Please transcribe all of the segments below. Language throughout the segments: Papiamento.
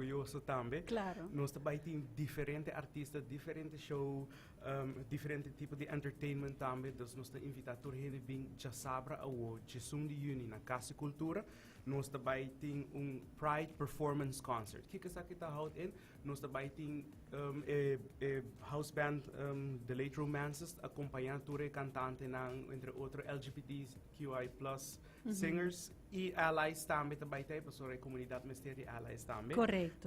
orguyoso tambe. Nos ta bay tin diferente artista, diferente show, diferente tipo di entertainment tambe. Dus nos ta invita tur hende bin djasabra awo, 11 di juni na Cas di Cultura. Nos ta bay tin un Pride Performance Concert. Kiko esaki ta houd in? Nos ta bay tin e house band The Late Romances acompaña tur e cantantenan, entre otro LGBTQI+ singers y allies tambe ta bay ta, pasobra e comunidad mester di allies tambe.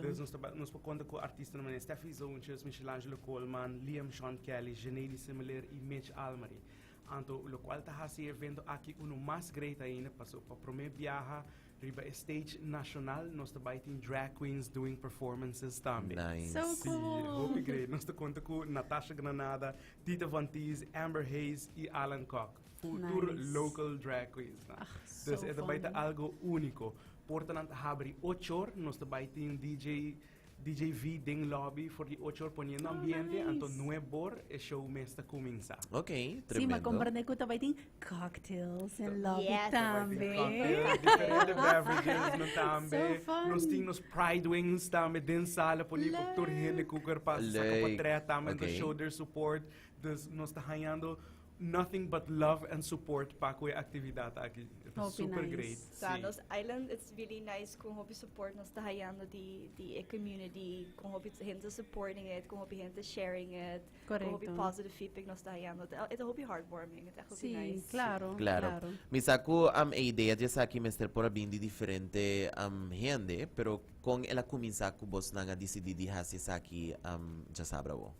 Dus nos por conta cu artistanan manera Steffi Zoontjes, Michelangelo Koolman, Liam Sean Kelly, Janely Similer y Mitch Almarie. Anto locual ta haci e evento aki uno mas great ainda, pasobra pa prome biaha riba e stage nacional nos ta bay tin drag queens doing performances tambe. Nice. So Sí, cool. hopi great. Nos ta conta cu Natasha Granada, Tita Van Tees, Amber Hayes y Alan Kock. Futur Nice. local drag queens. Na. Ach, Dus so e ta bay ta fun. algo unico. Portanan ta habri 8 or, nos ta bay tin DJ DJ V den lobby for di 8 or poniendo Oh, ambiente, anto nice. 9 or e show mes ta cuminsa. Ok, Sí, ma tremendo. comprende cu ta bay tin cocktails en lobby Yes. tambe. Cocktails, diferente beverages no tambe. So fun. Nos tin nos pride wings tambe den sala poni pa tur hende cu kier pasa saca Leuk. portret tambe to show their support. Dus nos ta hañando nothing but love and support pa cu e actividad aki. E ta Hopi super nice. great. Sa, Sí. nos island, it's really nice con hopi support nos ta hayando di e community, con hopi hende supporting it, con hopi hende sharing it, con hopi positive feedback nos ta hayando. E ta hopi heartwarming, e ta echt hopi nice. Sí, claro, Claro. claro. Mi sa cu e idea di esaki mester por a bin di diferente hende, pero con el a cuminsa cu bosnan a dicidi di haci esaki djasabra awo?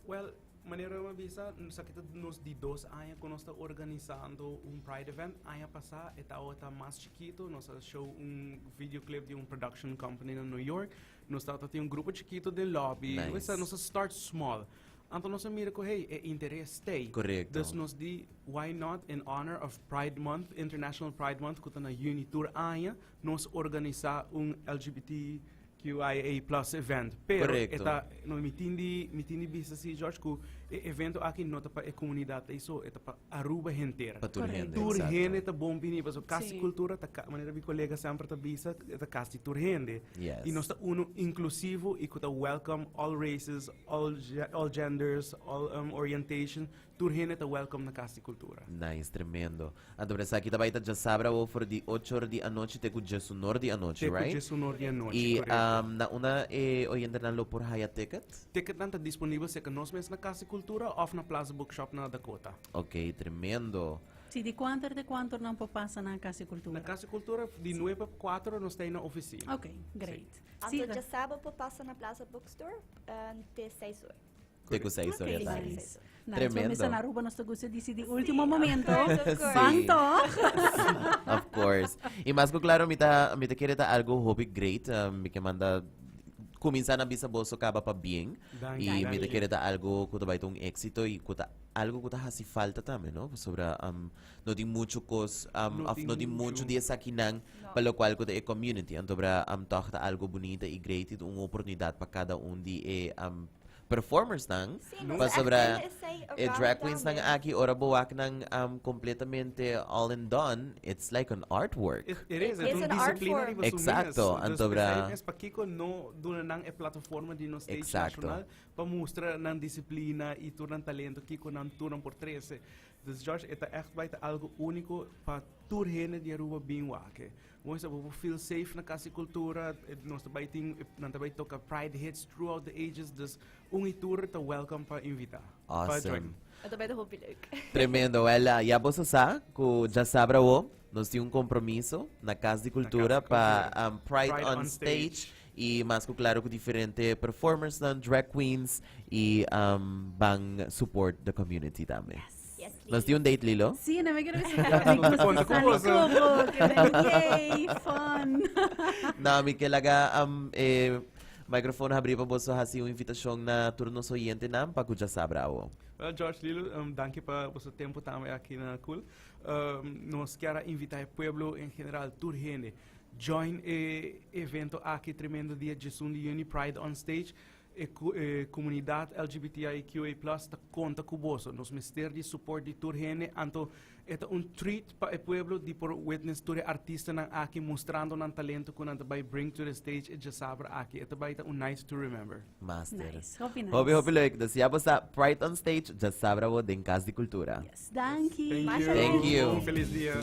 Well, manera mi a bisa, esaki ta nos di dos aña cu nos ta organisando un Pride event. Aña pasa e tabata mas chikito, nos a show un videoclip di un production company na New York. Nos tabata tin un grupo chikito den lobby. Nice. Nos a start small. Anto nos a mira cu, hey, e interes t'ey. Dus nos di, why not in honor of Pride Month, International Pride Month, cu ta na juni tur aña, nos organisa un LGBTQIA+ event. Pero e ta, no, mi tin di bisa si, George, cu e evento aki no ta pa e comunidad ey so, e ta pa Aruba henter. Pa tur hende, Tur hende ta bon bini, pasobra Cas di Cultura ta, manera mi colega semper ta bisa, e ta cas di tur hende. Y nos ta uno inclusivo y cu ta welcome all races, all genders, all orientation. Tur hende ta welcome na Cas di Cultura. Nice, tremendo. Anto por esaki ta bai ta djasabra awo for di ocho or di anochi te ku djesunor di anochi, Te ku right? djesunor di anochi, I korekto. Na una e oyentenan lo por haya ticket? Ticketnan ta disponibel serka nos mes na Cas di Cultura òf na Plaza Bookshop na Dakota. Ok, tremendo. Sí, di kuantu or te kuantu or nan por pasa na Cas di Cultura? Na Cas di Cultura di nuebe pa kuater nos ta ei na ofisina. Ok, great. Anto djasabra por pasa na Plaza Bookstore te seis or. Te cu 6 or di tardi. Nice. Tremendo. Nice. Na Aruba nos ta gusta dicidi di ultimo momento. Of course. Van toch? Of course. Y mas cu claro, mi ta kere ta algo hopi great. Mi ke manda cuminsa na bisa boso caba pa bien. Danki, Y mi ta danki. kere ta algo cu ta bay ta un exito y cu ta algo cu ta haci falta tambe, no? Pasobra no tin mucho cos, No of tin no tin mucho mucho. di esakinan No. pa locual cu ta e community. Antobra toch ta algo bunita y great y ta un oportunidad pa cada un di e performers nan. Sí, nos Pasobra echt esei e around drag queens nan tambe. aki, ora bo wak nan completamente all and done, it's like an artwork. It is, It's es un an art disciplina form. riba su mes. Exacto, Dus antobra pesei mes pakiko no duna nan e plataforma di nos stage nacional pa mustra nan disciplina y tur nan talento kiko nan tur nan por trece. Dus George, e ta echt bai ta algo unico pa tur hende di Aruba bin wak. Mooi sa bo por feel safe na Cas di Cultura, nos ta bai tin, nan ta bai toca Pride hits throughout the ages, dus un y tur ta welcome pa invita. Pa Awesome. join. E ta bai ta hopi leuk. Tremendo. Well, ya boso sa cu djasabra awo nos tin un compromiso na Cas di Na Cas di Cultura pa Cultura. Pride Pride on on Stage. Stage. Y mas cu claro cu diferente performers nan, drag queens y ban support the community tambe. Yes, Nos tin un date, Lilo? Sí, no me quiero decir. Nos ta conta cu boso. Yay, fun. No, mi ke laga e microfoon habri pa boso haci un invitacion na tur nos oyentenan pa cu djasabra awo. Well, George, Lilo, danki pa boso tempo tambe aki na Cool. Nos kier a invita e pueblo en general, tur hende, join e evento aki tremendo dia 11 di juni, Pride on Stage. E comunidad LGBTIQA plus ta conta cu boso. Nos mester di support di tur hende, anto e ta un treat pa e pueblo di por witness tur e artistanan aki mustrando nan talento cu nan ta bay bring to the stage e djasabra aki. E ta bay ta un night to remember. Master. Nice, hopi nice. Hopi hopi leuk. Dus ya bo sa Pride on Stage djasabra bo den Cas di Cultura. Yes, danki. Thank you. Thank you. Un feliz dia.